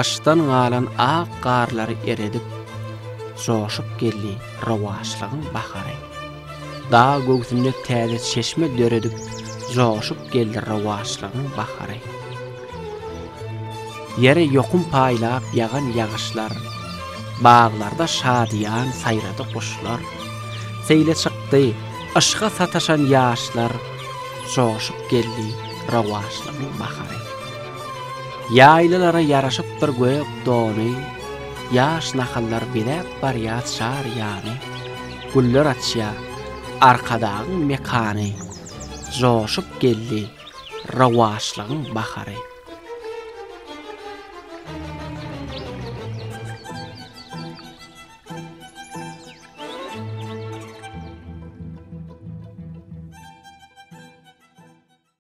Gyşdan galan ak garlary eredip, Joşup geldi rowaçlygyň bahary. Dag göwsünde täze çeşme döredip, Joşup geldi rowaçlygyň bahary. Ýere ýokum paýlap ýagan ýagyşlar, Baglarda şadyýan saýrady guşlar. Seýle çykdy, yşga sataşan ýaşlar, Joşup geldi rowaçlygyň bahary. Ýaýlalara ýaraşypdyr gök dony, Ýaş nahallar bezäp barýar çar ýany. Güller açýar Arkadagyň mekany, Joşup geldi rowaçlygyň bahary.